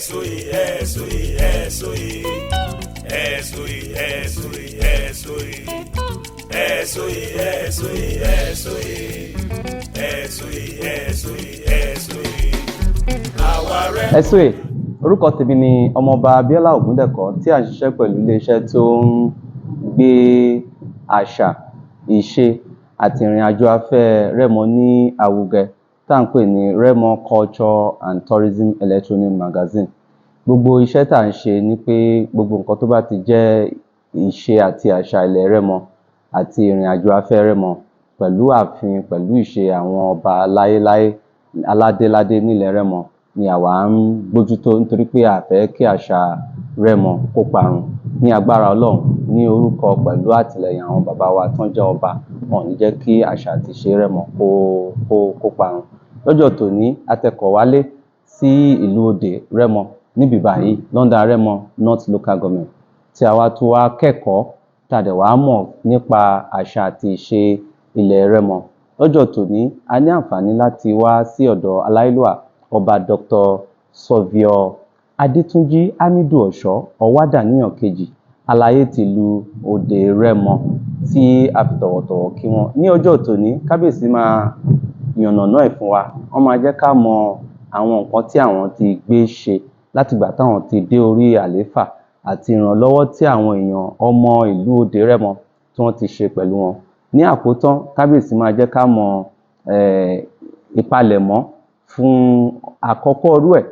Ẹ̀sùn ẹ̀sùn ẹ̀sùn ẹ̀sùn ẹ̀sùn ẹ̀sùn ẹ̀sùn ẹ̀sùn ẹ̀sùn ẹ̀sùn ẹ̀sùn ẹ̀sùn àwa rẹ̀. Ẹ̀sùn orúkọ tèmi ni Ọmọọba Abíọ́lá Ògúndẹ̀kọ́, tí à ń ṣiṣẹ́ pẹ̀lú iléeṣẹ́ tó ń gbé àṣà, ìṣe àti ìrìn àjò afẹ́ Rẹ́mọ ní àwùgẹ, tá à ń pè ní Rẹ́mọ Culture and Tourism Electronic Magazine. Gbogbo iṣẹ́ tá à ń ṣe ni pé gbogbo nǹkan tó bá ti jẹ́ ìṣe àti àṣà ilẹ̀ Rẹ́mọ àti ìrìn àjò afẹ́ Rẹ́mọ pẹ̀lú ààfin, pẹ̀lú ìṣe àwọn ọba láyéláyé, aládéládé nílẹ̀ Rẹ́mọ ni àwa ń gbójútó, nítorí pé a fẹ́ kí àṣà Rẹ́mọ kó parun. Ní agbára Ọlọ́run, ní orúkọ pẹ̀lú àtìlẹyìn àwọn bàbá wa tán jẹ́ ọba, wọn ò ní jẹ́ kí àṣà àti ìṣe Rẹ́mọ kó parun. Lọ́jọ́ tòní, a tẹkọ̀ wálé sí ìlú Òde Rẹ́mọ níbí báyìí, London Rẹ́mọ North Local Government, tí a wá tún wá kẹ́kọ̀ọ́, tá a dẹ̀ wá mọ̀ nípa àṣà àti ìṣe ilẹ̀ Rẹ́mọ. Lọ́jọ́ tòní, a ní àǹfààní láti wá sí ọ̀dọ̀ Aláyélúwà Ọba Dr. Sọfíọ Adétúnjì Hamidu Ọ̀ṣọ́ Ọ̀wádàníyàn kejì, Aláyé tìlú Òde Rẹ́mọ, tí a fi tọ̀wọ̀tọ̀wọ̀ kí wọn. Ní ọjọ́ tòní, kábíyèsí máa yànnàná ẹ̀ fún wa. Wọ́n máa jẹ́ ká mọ àwọn nǹkan tí àwọn ti gbé ṣe látìgbà táwọn ti dé orí àlééfà, àti ìrànlọ́wọ́ tí àwọn èèyàn ọmọ ìlú Òde Rẹ́mọ tí wọ́n ti ṣe pẹ̀lú wọn. Ní àkótán, kábíyèsí máa jẹ́ ká mọ ìpalẹ̀mọ́ fún àkọ́kọ́ irú ẹ̀,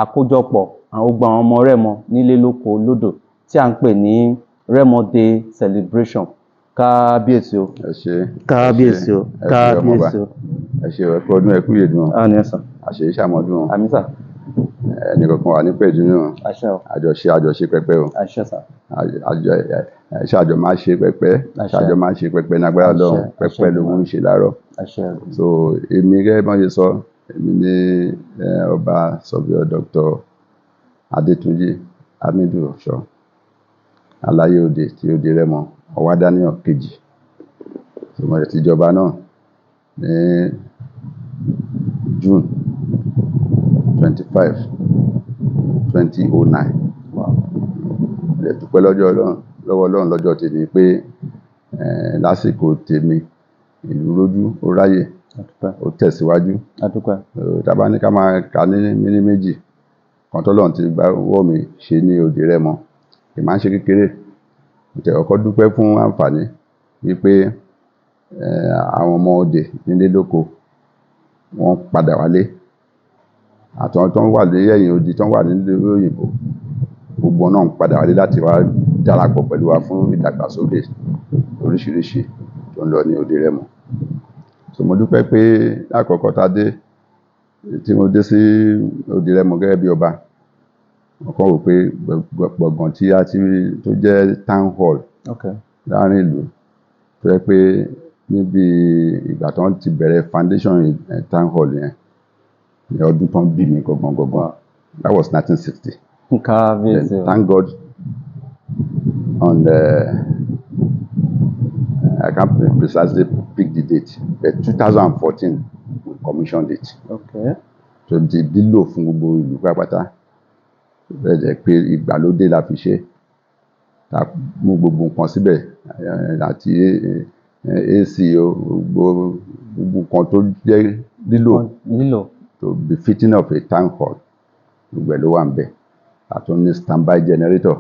àkójọpọ̀ àwọn gbogbo àwọn ọmọ Rẹ́mọ nílé, lóko, lódò, tí à ń pè ní Rẹ́mọ Day Celebration. Kábíyèsí o! Ẹ ṣé. Kábíyèsí o! Ẹ ṣé, ọmọọba. Kábíyèsí o! Ẹ ṣé, ẹ kú ọdún, ẹ kú ìyèdún o. Àmín, ẹ sà. Àṣeyí ṣàmọ́dún o. Àmín, sà. Ẹnì kankan wà ní pẹ̀dúnú o. Àṣẹ o. Àjọṣe, àjọṣe pẹpẹ o. Àṣẹ, sà. Àjọ ẹ ṣáàjọ máa ṣe pẹpẹ. Àṣẹ. Ṣáàjọ máa ṣe pẹpẹ ní agbára Àṣẹ, Ọlọ́run. Àṣẹ. Pẹpẹ lòun ń ṣe láàárọ̀. Àṣẹ. So èmi, gẹ́gẹ́ bí wọ́n ṣe sọ, èmi ní Ọba Sọfíọ Dr. Adétúnjì Hamidu Ọ̀ṣọ́, Aláyé Òde tí Òde Rẹ́mọ, Ọ̀wádàníyàn kejì. So mo ti jọba náà ní June 25, 2009. Mo dẹ̀ dúpẹ́ lọ́jọ́ Ọlọ́run, lọ́wọ́ Ọlọ́run lọ́jọ́ tèmi pé lásìkò tèmi, ìlú rójú, ó ráyè, Adúpẹ́. ó tẹ̀síwájú. Adúpẹ́. Tá a bá ní ká máa kà ní méní méjì kan tọ́lọ́run ti gbá ọwọ́ mi ṣe ní Òde Rẹ́mọ, kì máa ń ṣe kékeré. Mo tẹ̀ kọ́kọ́ dúpẹ́ fún àǹfààní wípé àwọn ọmọ Òde nílé lóko, wọ́n padà wálé, àtàwọn tó ń wà ní ẹ̀yìn odi, tó ń wà nílé òyìnbó, gbogbo wọn náà ń padà wálé láti wá darapọ̀ pẹ̀lú wa fún ìdàgbàsókè oríṣiríṣi tó ń lọ ní Òde Rẹ́mọ. So mo dúpẹ́ pé lákọ̀ọ́kọ́ tá a dé, tí mo dé sí Òde Rẹ́mọ gẹ́gẹ́ bí ọba, wọ́n kàn wò pé gbọ̀ngàn tí a ti tó jẹ́ town hall láàrin ìlú, tó jẹ́ pé níbi ìgbà tí wọ́n ti bẹ̀rẹ̀ foundation town hall yẹn ní ọdún tó ń bí mi gangan gangan, that was 1960. Kábíyèsí Then o. thank God on I can't precisely pick the date, but 2014 we commissioned it. Tó di lílò fún gbogbo ìlú pátápátá. Bẹ́ẹ̀ jẹ́ pé ìgbàlódé la fi ṣe, ta mú gbogbo nǹkan síbẹ̀, àti AC o, gbogbo gbogbo nǹkan tó jẹ́ lílò Lílò. to be fitting of a town hall, gbogbo ẹ̀ ló wà níbẹ̀. A tún ní standby generator,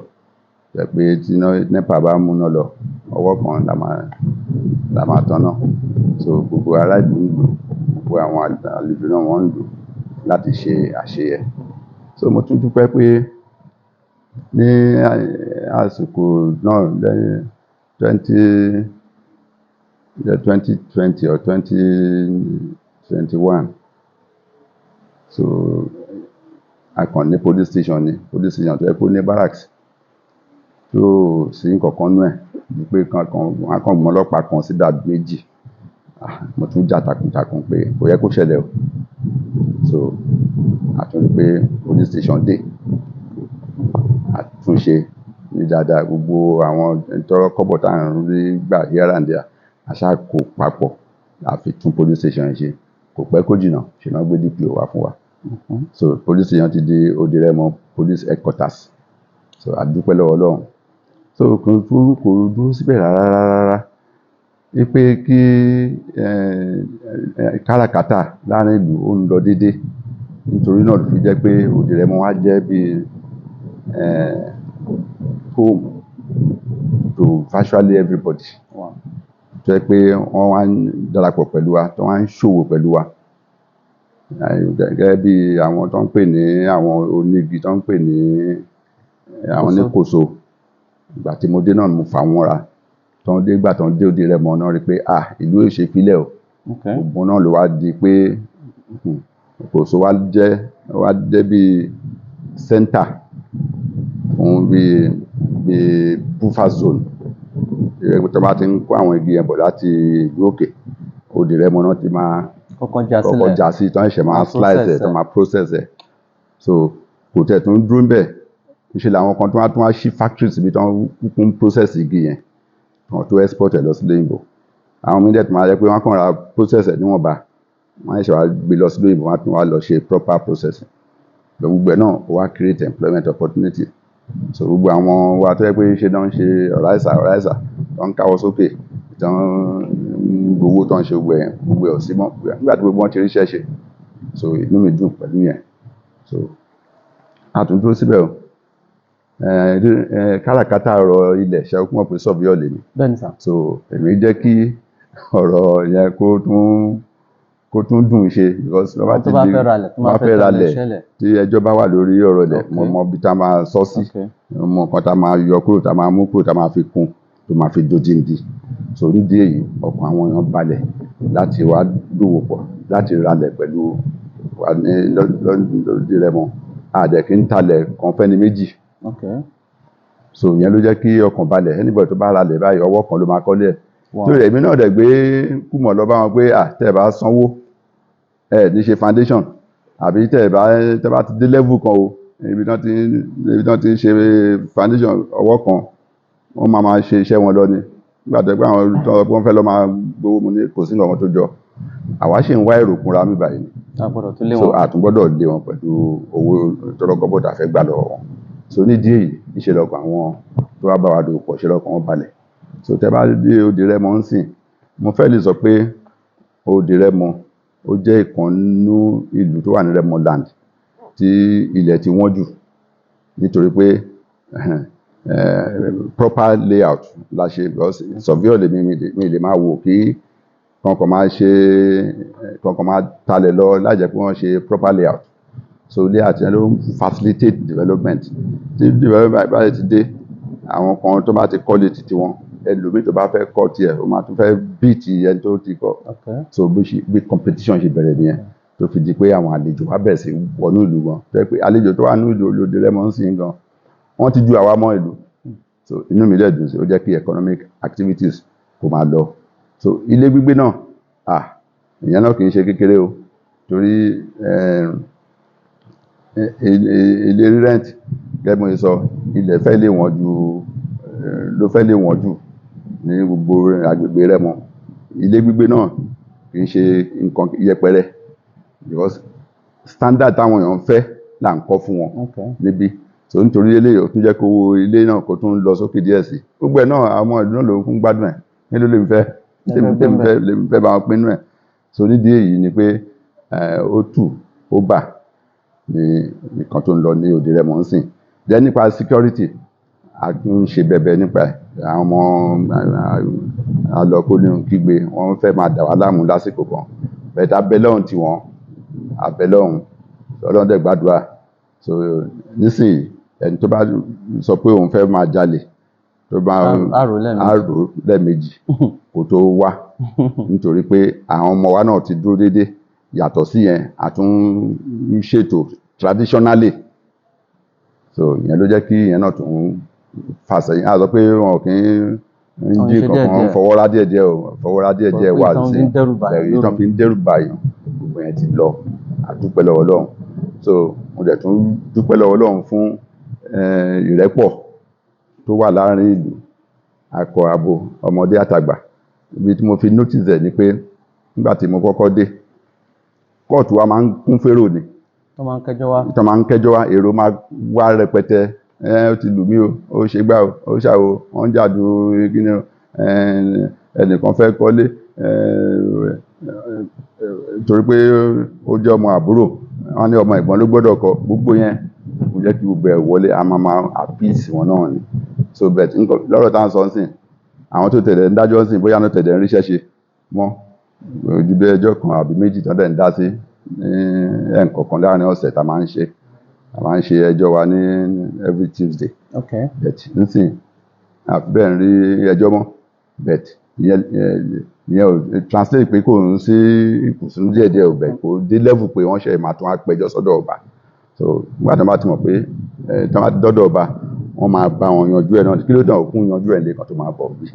jẹ́ pé tí iná NEPA bá múná lọ, ọwọ́ kan la máa tanná. So gbogbo ará ìlú ń lò, gbogbo àwọn àlejò náà, wọ́n ń lò láti ṣe àṣeyẹ. So mo tún dúpẹ́ pé ní àsìkò náà, lẹ́yìn 2020 or 2021, so a kàn ní police station, ní police station tó yẹ kó ní barracks tó sí nǹkan kan nú ẹ̀ ju pé kankan wọn á kàn mú ọlọ́pàá kan síbẹ̀ àbí méjì. Ah, mo tún jà takuntakun pé kò yẹ kó ṣẹlẹ̀ o. So a tún rí pé police station dé, àtúnṣe ní dáadáa. Gbogbo àwọn tọ́rọ́ kọ́bọ̀ tá à ń rí gbà here and there, a ṣáà kó papọ̀, a fi tún police station yẹn ṣe. Kò pẹ́ kó jìnnà ṣe náà gbé DPO wá fún wa. So police station ti di Odi Rẹ́mọ police headquarters. So a dúpẹ́ lọ́wọ́ Ọlọ́run. So kò dúró síbẹ̀ rárá rárá, wípé kí káràkátà láàrin ìlú ó ń lọ dédé. Nítorí náà ló fi jẹ́ pé Odi Rẹ́mọ wá jẹ́ bí home to virtually everybody. Tó jẹ́ pé wọ́n wá ń darapọ̀ pẹ̀lú wa, tó wá ń ṣòwò pẹ̀lú wa. Gẹ́gẹ́ bí àwọn tó ń pè ní àwọn onígi, tó ń pè ní àwọn oníkòso. Ìgbà tí mo dé náà ni mo fà wọ́n ra. Tó ń dé, ìgbà tó ń dé Odi Rẹ́mọ náà rí pé, ah, ìlú ò ṣe fílẹ̀ o. Gbogbo náà ló wá di pé Kòso wá jẹ́ bí center fún bí buffer zone. Tó bá ti ń kó àwọn igi yẹn bọ̀ láti ìlú òkè, Odi Rẹ́mọ náà ti máa kọ́kọ́ já kọ́kọ́ sílẹ̀. Já sí, tó ń ṣẹ̀ máa Máa slice ẹ̀, process tó ẹ̀. máa process ẹ̀. So kò tẹ̀ tún dúró níbẹ̀. Ńṣe làwọn kan tó wá ṣí factories síbi tó ń kúkú ń process igi yẹn, kí wọ́n tó export ẹ̀ lọ sí òyìnbó. Àwọn míì dẹ̀ tún máa jẹ́ pé wọ́n kàn ra process ẹ̀ níwọ̀nba, wọ́n á ṣẹ̀ wá gbé lọ sí òyìnbó, wọ́n á tún wá lọ ṣe proper processing. Gbogbo ẹ̀ náà ó wá create employment opportunity. So gbogbo àwọn wa tó jẹ́ pé ṣe náà ń ṣe ọ̀ráìsà ọ̀ráìsà, tó ń káwọ́ sókè, tó ń gbowó, tó ń ṣe gbogbo ẹ̀, gbogbo ẹ̀ ò sí mọ́ nígbà tí gbogbo wọn ti ríṣẹ́ ṣe. So inú mi dùn pẹ̀lú yẹn. So a tún dúró síbẹ̀ o. Káràkátà ọ̀rọ̀ ilẹ̀, ṣe kó mọ̀ pé surveyor lèmi. Bẹ́ẹ̀ni sà. So èmi jẹ́ kí ọ̀rọ̀ yẹn kó tún dùn ṣe, because tó bá Àwọn ti tó bá di fẹ́ ralẹ̀, tó bá máa fẹ́ fẹ́ talẹ̀ ralẹ̀, ṣẹlẹ̀. tí ẹjọ́ bá wà lórí ọ̀rọ̀ ilẹ̀, mo mọ ibi tá a máa sọ sí, mo mọ nǹkan tá a máa yọ kúrò, tá a máa mú kúrò, tá a máa fi kún, tó máa fi dodindi. So nídìí èyí, ọkàn àwọn èèyàn balẹ̀ láti wá dòwò pọ̀, láti ralẹ̀ pẹ̀lú wa ní lódì Rẹ́mọ. A dẹ̀ kí ń talẹ̀ kan fẹ́ni méjì. So ìyẹn ló jẹ́ kí ọkàn balẹ̀. Anybody tó bá ralẹ̀ báyìí, ọwọ́ kan ló máa kọ́lé ẹ̀. Tó èmi náà dẹ̀ gbé kùmọ̀ lọ bá wọn pé, à, tẹ́ ẹ bá sanwó, ẹ ní ṣe foundation, àbí tẹ́ bá ti dé level kan o, ibi tán ti ń ṣe foundation, ọwọ́ kan wọ́n máa máa ṣe iṣẹ́ wọn lọ ni. Nígbà tó jẹ́ pé àwọn tó sọ pé wọ́n fẹ́ lọ máa gbowó, mu ní kò sí nǹkan tó jọ, àwa ṣì ń wá èrò kúnra mi báyìí ni. A gbọ́dọ̀ tún lé So wọn. a tún gbọ́dọ̀ lé wọn pẹ̀lú owó tọ́rọ́kọ́bọ̀ tá a fẹ́ gbà lọ́wọ́ wọn. So nídìí èyí, níṣe lọ́kàn àwọn tó wá bá wa dòwò pọ̀, ṣe lọ́kàn wọn balẹ̀. So tẹ́ bá dé Odi Rẹ́mọ ńsìn, mo fẹ́ lè sọ pé Odi Rẹ́mọ ó jẹ́ ìkan nínú ìlú tó wà ní Rẹ́mọ land tí ilẹ̀ ti wọ́n jù, nítorí pé proper layout la ṣe, because surveyor lèmi, mi lè máa wò kí kankan máa ṣe, kankan máa talẹ̀ lọ láì jẹ́ pé wọ́n ṣe proper layout. So layout yẹn ló ń facilitate development. Tí development bá ti dé, àwọn kan tó bá ti kọ́lé títí wọn, ẹlòmíì tó bá fẹ́ kọ́ tiẹ̀, ó máa tún fẹ́ beat ẹni tó ti kọ́. So bí competition ṣe bẹ̀rẹ̀ nìyẹn, tó fi di pé àwọn àlejò wá bẹ̀rẹ̀ sí wọnú ìlú gan, tó jẹ́ pé àlejò tó wà nínú ìlú Òde Rẹ́mọ ń sìn gan, wọ́n ti ju àwa mọ́ ìlú. So inú mi dẹ̀ dùn sí, ó jẹ́ kí economic activities kó máa lọ. So ilé gbígbé náà, ah, ìyẹn náà kì í ṣe kékeré o, torí ilé rent, gẹ́gẹ́ bí mo ṣe sọ, ilẹ̀ fẹ́ lè wọ́n ju ló fẹ́ lè wọ́n jù ní gbogbo agbègbè Rẹ́mọ. Ilé gbígbé náà kì í ṣe nǹkan yẹpẹrẹ, because standard táwọn èèyàn ń fẹ́ là ń kọ́ fún wọn níbí. So nítorí eléyìí, ó tún jẹ́ kó owó ilé náà kó tún lọ sókè díẹ̀ sí. Gbogbo ẹ̀ náà, àwọn ìlú náà ló ń gbádùn ẹ̀. Mélòó lèmi fẹ́ lèmi fẹ́ bá wọn pinnu ẹ̀? So nídìí èyí ni pé ó tù ó bà ní nǹkan tó ń lọ ní Òde Rẹ́mọ ń sìn. Then nípa security, a tún ń ṣe bẹbẹ nípa ẹ̀. Àwọn ọmọ alọ́kó ní kígbe, wọ́n fẹ́ máa dà wá láàmú lásìkò kan bẹ́ẹ̀. Abẹ́ lọ́hùn tí wọ́n abẹ́ lọ́hùn, Ọlọ́run dẹ̀ gbàdúrà. So nísìnyí, ẹni tó bá sọ pé òun fẹ́ máa jalè, tó bá á rò lẹ́ẹ̀mejì. Á rò lẹ́ẹ̀mejì kó tó wá, nítorí pé àwọn ọmọ wa náà ti dúró déédé. Yàtọ̀ sí yẹn, a tún ń ṣètò traditionally. So ìyẹn ló jẹ́ kí ìyẹn náà tún fà sẹ́yìn. A sọ pé wọn kì í ń Wọ́n ń jí ṣe kankan díẹ̀díẹ̀. Fọwọ́rá díẹ̀díẹ̀ o, fọwọ́rá díẹ̀díẹ̀ wà Ìtàn sí fi ń dẹ́rù bàyàn ẹ̀rí tán lóru. Fi ń dẹ́rù bàyàn, gbogbo yẹn ti lọ, a dúpẹ́ lọ́wọ́ Ọlọ́run. So mo dẹ̀ tún dúpẹ́ lọ́wọ́ Ọlọ́run fún ìrẹ́pọ̀ tó wà láàrin ìlú, akọ abo, ọmọdé àtàgbà. Ibi tí mo fi notice ẹ̀ ni pé nígbà tí mo kọ́kọ́ dé, kóòtù wa máa ń kún férò ni. Tó máa ń kẹjọ́ wá. Tó máa ń kẹ́jọ́ wá, èrò máa wá rẹpẹtẹ. Ẹ ó ti lù mí o, ó ṣe gbá o, ó ṣàwo, wọ́n ń jàdù kíni o, ẹnìkan fẹ́ kọ́lé, torí pé ó jẹ́ ọmọ àbúrò, wọ́n ní ọmọ ẹ̀gbọ́n ló gbọ́dọ̀ kọ́. Gbogbo yẹn kò jẹ́ kí gbogbo ẹ̀ wọlé, a máa máa appease wọn náà ni. So but nǹkan lọ́rọ̀ tá à ń sọ nísìn, àwọn tó tẹ̀lé ń dájọ́ nísìn, bóyá wọ́n tẹ̀lé ń ríṣẹ́ ṣe mọ́ ojú bí ẹjọ́ kan àbí méjì tó dẹ̀ ń dá sí ní ẹ̀ẹ̀kọ̀ọ̀kan láàrin ọ̀sẹ̀ tá a máa ń ṣe. A máa ń ṣe ẹjọ́ wa ní every Tuesday. But nísìn, àfi bẹ́ẹ̀ ń rí ẹjọ́ mọ́, but ìyẹn ò translate pé kò ń sí ìkùnsínú díẹ̀díẹ̀ ò bẹ̀ kò dé level pé wọ́n ṣe máa tún wá pẹjọ́ sọ́dọ̀ ọba. So nígbà tí wọ́n bá ti mọ̀ pé tí wọ́n bá ti dọ́dọ̀ ọba, wọ́n máa bá wọn yanjú ẹ̀ náà. Kí ló dé òkun yanjú ẹ̀ lẹ́ẹ̀kan tó máa bọ̀ bí?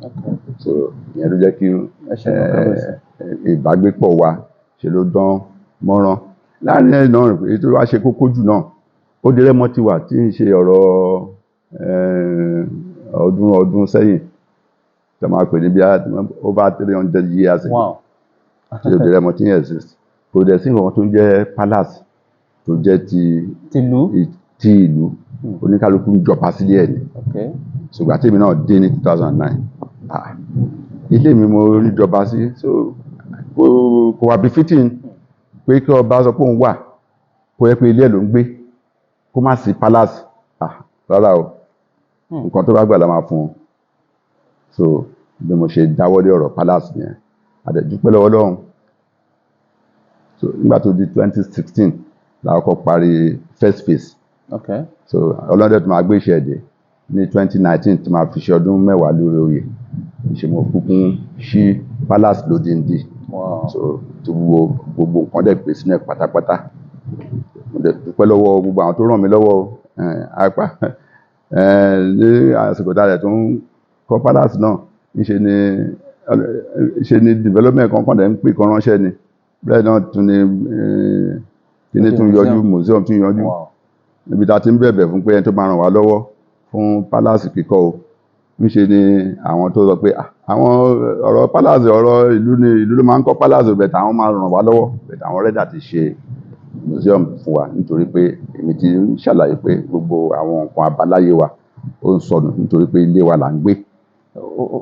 So ìyẹn ló jẹ́ kí Ẹ ṣe gan, kábíyèsí. Ìbágbépọ̀ wa ṣe ló dán mọ́rán láàrin ẹ̀ náà. Èyí tó wá ṣe kókó jù náà, Òde Rẹ́mọ ti wà tí ń ṣe ọ̀rọ̀ ọdún ọdún sẹ́yìn tí a máa pè ní bí over 300 years ago tí Òde Rẹ́mọ ti ń exist. Kò dẹ̀ sí nǹkan tó ń jẹ́ palace tó jẹ́ ti Tìlú. Ti ìlú. Oníkálukú ń jọba sílé ẹ̀ ni. Ṣùgbọ́n tèmi náà dé ní 2009, ah, ilé mi mo rí jọba sí, so kò wà befitting pé kí ọba sọ pé òun wà, kó yẹ pé ilé ẹ̀ ló ń gbé, kó má sí palace. Ah, rárá o. Nǹkan tó bá gbà la máa fún un. So bí mo ṣe dáwọ́lé ọ̀rọ̀ palace yẹn, a dẹ̀ dúpẹ́ lọ́wọ́ Ọlọ́run. So nígbà tó di 2016 la kọ́kọ́ parí first phase. So ọlọ́dẹ tó máa gbé iṣẹ́ dé ní 2019 tí máa fi ṣe ọdún 10 lórí oyè, ṣe mo kúkú ṣí palace lódindi. So tí gbogbo gbogbo nǹkan dẹ̀ pé sínú ẹ̀ pátápátá. Mo dẹ̀ dúpẹ́ lọ́wọ́ gbogbo àwọn tó ràn mí lọ́wọ́ o. Apá ní àsìkò tá a dẹ̀ tó ń kọ́ palace náà, ńṣe ni ṣe ni development kan kàn dẹ̀ ń pè kan ránṣẹ́ ni. Bẹ́ẹ̀ náà tún ni kíní tún yọjú, museum tún yọjú níbi tá a ti ń bẹ̀bẹ̀ fún pé ẹni tó máa ràn wá lọ́wọ́ fún palace kíkọ́ o. Ńṣe ni àwọn tó sọ pé, "Ah, àwọn ọ̀rọ̀ palace, ọ̀rọ̀ ìlú ni, ìlú ló máa ń kọ́ palace, but àwọn máa ràn wá lọ́wọ́, but àwọn ready àti ṣe museum fún wa," nítorí pé èmi ti ń ṣàlàyé pé gbogbo àwọn nǹkan àbáláyé wa ó ń sọnù nítorí pé ilé wa là ń gbé.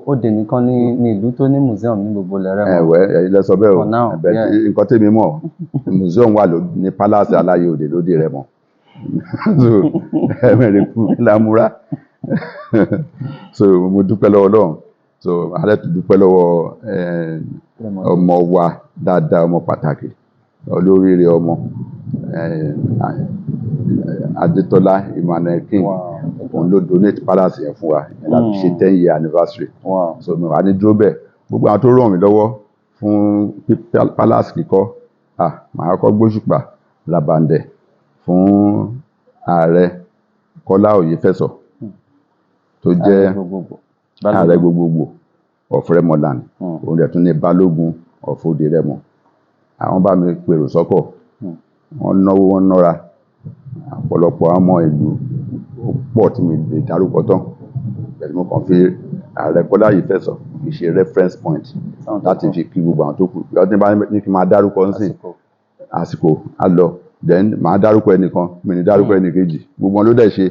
Òde nìkan ní ìlú tó ní museum ní gbogbo ilẹ̀ Rẹ́mọ. Ẹ̀wẹ̀, ẹ̀yin lẹ sọ bẹ́ẹ̀ o. For now, But yeah. nǹkan tèmi mọ̀, museum wà ní palace aláyé òde lóde Rẹ́mọ. So ẹ̀mẹ̀rẹ̀ kú lámúra. So mo dúpẹ́ lọ́wọ́ Ọlọ́run. So ààrẹ tún dúpẹ́ lọ́wọ́ Rẹ́mọ. ọmọ wa dáadáa, ọmọ pàtàkì, olóríire ọmọ, Adétọ́lá Emmanuel King. Òun ló donate palace yẹn fún wa yẹn la fi ṣe 10-year anniversary. So mi wà ní dúró bẹ́ẹ̀. Gbogbo àwọn tó ràn mí lọ́wọ́ fún palace kíkọ́, ah, màá kọ́ gbóṣùpá làbàǹdẹ̀ fún Ààrẹ Kọ́lá Oyèfẹ̀sọ tó jẹ́ Ààrẹ gbogbogbò. Ààrẹ gbogbogbò of Rẹ́mọland. Òun dẹ̀ tún ní Balógun of Òde Rẹ́mọ. Àwọn bá mi pèrò sọ́kọ̀. Wọ́n náwó, wọ́n nára. Ọ̀pọ̀lọpọ̀ àwọn ọmọ ìlú ó pọ̀ tí mi lè dárúkọ tán pẹ̀lú. Mo kàn fi Ààrẹ Kọ́lá Oyèfẹ̀sọ fi ṣe reference point Àwọn tó láti kù. fi kí gbogbo àwọn tó kù. Ọdún bá ní kí n máa dárúkọ ńsìn, Àsìkò. àsìkò á lọ, then màá dárúkọ ẹnìkan, mi ní dárúkọ ẹnìkejì. Gbogbo wọn ló dẹ̀ ṣe,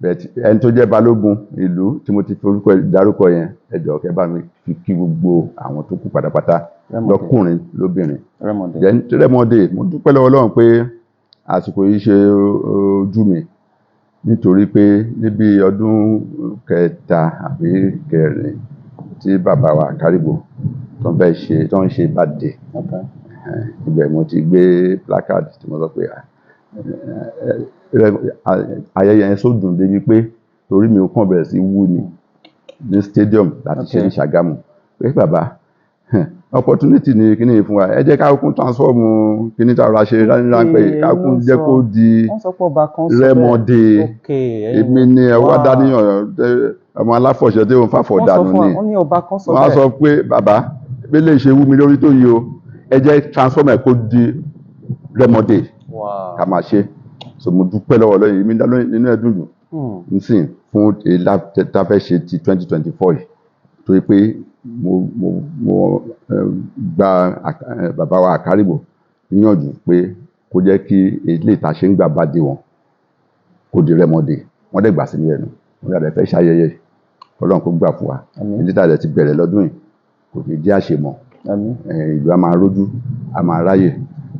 but ẹni tó jẹ́ balógun ìlú tí mo ti forúkọ dárúkọ yẹn, ẹ jọ̀ọ́, kẹ́ bá mi fi kí gbogbo àwọn tó kù pátápátá, Rẹ́mọdé. lọ́kùnrin lóbìnrin. Rẹ́mọdé. Then Rẹ́mọdé, mo dúpẹ́ lọ́wọ́ Ọlọ́run pé àsìkò yìí ṣe ojú mi, nítorí pé níbi ọdún kẹta àbí kẹrin tí bàbá wa Kárìbò tó ń fẹ́ ṣe, tó ń ṣe birthday, ibẹ̀ mo ti gbé placard tí mo sọ pé, ah, ayẹyẹ yẹn sódùn débi pé torí mi ò kàn bẹ̀rẹ̀ sí wú ni ní stadium láti ṣe ní Ṣàgámù, pé bàbá, opportunity ni kíní yìí fún wa, ẹ jẹ́ ká kún transform kíní tá a ra ṣe ráńpẹ́ yìí, ká kún jẹ́ kó di Wọ́n sọ pé ọba kan sọ bẹ́ẹ̀. Rẹ́mọdé. Ẹ̀yin Èmi ni ẹ wá dáníyàn ọmọ aláfọ̀ṣẹ tí òun fàfọ̀ Wọ́n sọ dànù fún wa, ni. wọ́n ní ọba kan sọ Wọ́n á bẹ́ẹ̀. sọ pé, bàbá, bí lè ṣe wú mi lórí tó yìí o, ẹ jẹ́ transform ẹ̀ kó di Rẹ́mọdé, ká máa ṣe. So mo dúpẹ́ lọ́wọ́ lọ́yìn mi nínú ẹ̀dùn jù nsìn fún èyí tá a fẹ́ ṣe ti 2024 yìí, torí pé mo gba bàbá wa Àkárìgbò níyànjú pé Kó jẹ́ kí ilé ìta ṣe ń gbà bá dé wọn, kó di Rẹ́mọ Day. Wọ́n dẹ̀ gbà sí ní ẹnu. Wọ́n dẹ̀ fẹ́ ṣayẹyẹ. Ọlọ́run kó gbà fún wa. Àmín. Ilé tá a dẹ̀ ti bẹ̀rẹ̀ lọ́dún yìí kò ní jẹ́ àṣemọ́. Àmín. Ìlú a máa rójú, a máa ráyè.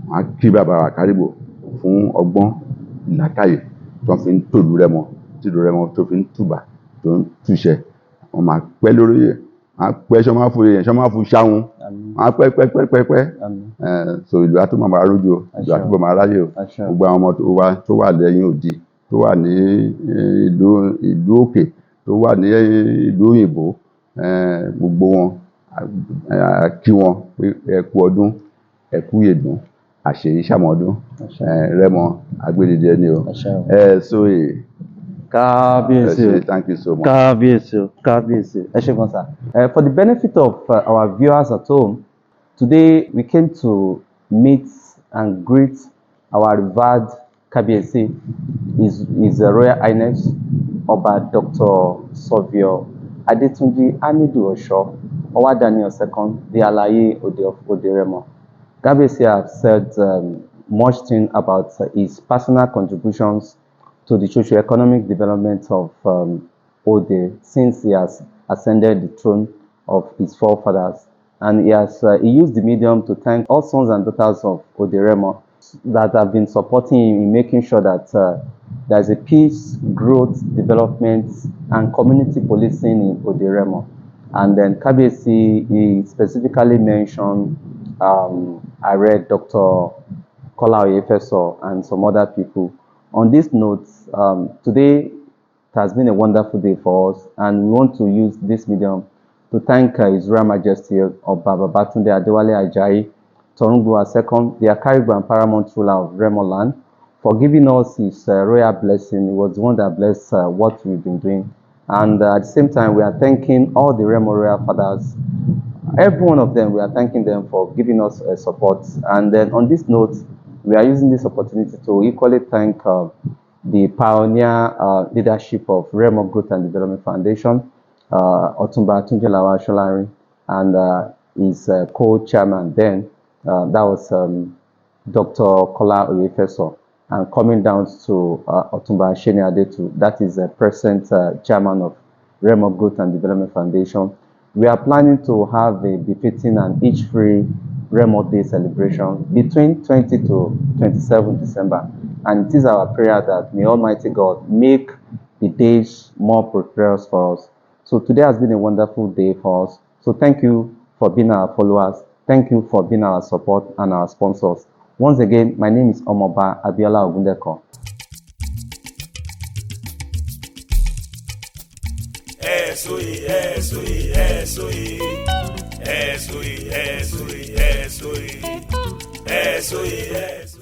Wọ́n á kí bàbá wa Àkárìgbò fún ọgbọ́n ìlàkàyè tó fi ń tòlú Rẹ́mọ, tí ìlú Rẹ́mọ tó fi ń tùbà, tó ń túṣẹ. Wọ́n máa pẹ́ lórí ẹ̀, wọ́n á pẹ́ ṣọ́ máa fún èèyàn, ṣọ́ máa fún ṣáhun. Àmín. Wọ́n á pẹ́ pẹ́ pẹ́ pẹ́ pẹ́. Àmín. So ìlú á tún máa rójú o, ìlú á Àṣẹ o. túbọ̀ máa ráyè o. Àṣẹ o. Gbogbo àwọn ọmọ tó wà, tó wà lẹ́yìn odi, tó wà ní ìlú òkè, tó wà ní ìlú òyìnbó, gbogbo wọn, a kí wọn pé ẹ kú ọdún, ẹ kú ìyèdún, àṣèyí ṣàmọ́dún. Àṣẹ. Rẹ́mọ agbédìde ẹni o. Àṣẹ o. Ẹ sóye. Ẹ Kábíyèsí o. ṣé, thank you so much. Kábíyèsí o. Kábíyèsí o. Ẹ ṣé gan sir. For the benefit of our viewers at home, today we came to meet and greet our revered Kábíyèsí, His Royal Highness Ọba Dr. Saviour Adetunji Hamidu Osho, Owa Daniel II, the Alaye Ode of Ode Remo. Kábíyèsí have said much thing about his personal contributions to the socio-economic development of Ode since he has ascended the throne of his forefathers. And he used the medium to thank all sons and daughters of Ode Remo that have been supporting him in making sure that there's a peace, growth, development, and community policing in Ode Remo. And then Kábíyèsí, he specifically mentioned Ààrẹ Dr. Kola Oyefeso and some other people. On this note, today it has been a wonderful day for us, and we want to use this medium to thank His Royal Majesty Ọba Babatunde Adewale Ajayi, Torungbuwa II, the Akarigbo and Paramount ruler of Remo land, for giving us his royal blessing. He was the one that blessed what we've been doing. And at the same time, we are thanking all the Remo royal fathers. Every one of them, we are thanking them for giving us support. And then on this note, we are using this opportunity to equally thank the pioneer leadership of Remo Growth and Development Foundation, Otunba Tunji Lawal Solarin, and his co-chairman then, that was Dr. Kola Oyefeso, and coming down to Otunba Sheni Adetu, that is the present chairman of Remo Growth and Development Foundation. We are planning to have a befitting and each-free Remo Day celebration between 20 to 27 December. And it is our prayer that may Almighty God make the days more prosperous for us. So today has been a wonderful day for us. So thank you for being our followers. Thank you for being our support and our sponsors. Once again, my name is Omoba Abiola Ogundeko. Ẹ̀sùn ẹ̀sùn ẹ̀sùn ẹ̀sùn ẹ̀sùn ẹ̀sùn ẹ̀sùn ẹ̀sùn.